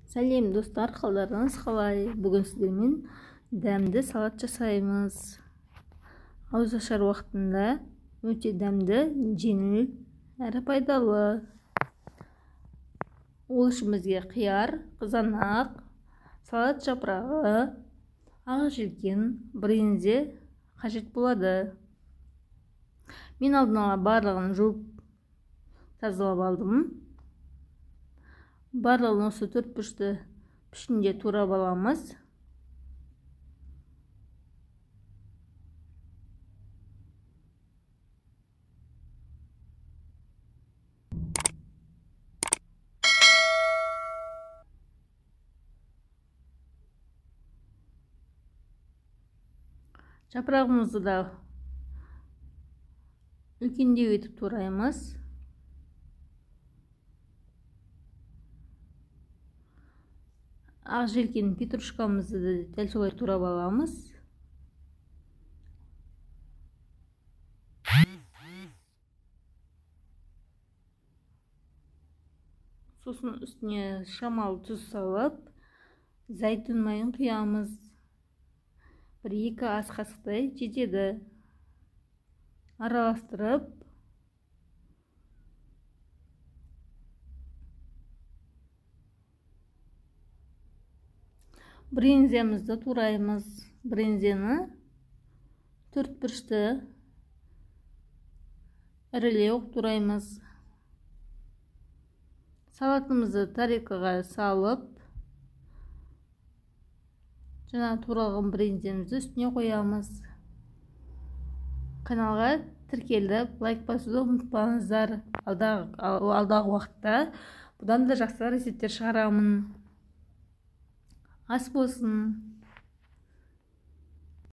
Сәлем достар, қалдарыңыз қалай? Бүгін сіздермен дәмді салат жасаймыз. Ауызашар уақытында өте дәмді, жеңіл әрі пайдалы. Ол үшін бізге қияр, қызанақ, салат жапырағы, ақ желкен, брынзе қажет болады. Мен алдын ала барлығын жуып тазалап алдым. Барлығын осы төрт бұрышты пішінде турап аламыз. Жапырағымызды да үлкендеу етіп тураймыз. Ақ желкен петрушкамызды да дәл солай турап аламыз. Сосын үстіне шамалы тұз салып, зәйтүн майын құямыз. 1-2 ас қасықтай жетеді. Араластырып, брынзамызды тураймыз. Брынзаны төрт бұрышты ірілеу тураймыз. Салатымызды тарелкаға салып, жаңа туралған брынзамызды үстіне қоямыз. Каналға тіркеліп, лайк басуды ұмытпаңыздар. Алдағы уақытта бұдан да жақсы рецепттер шығарамын. Ас болсын.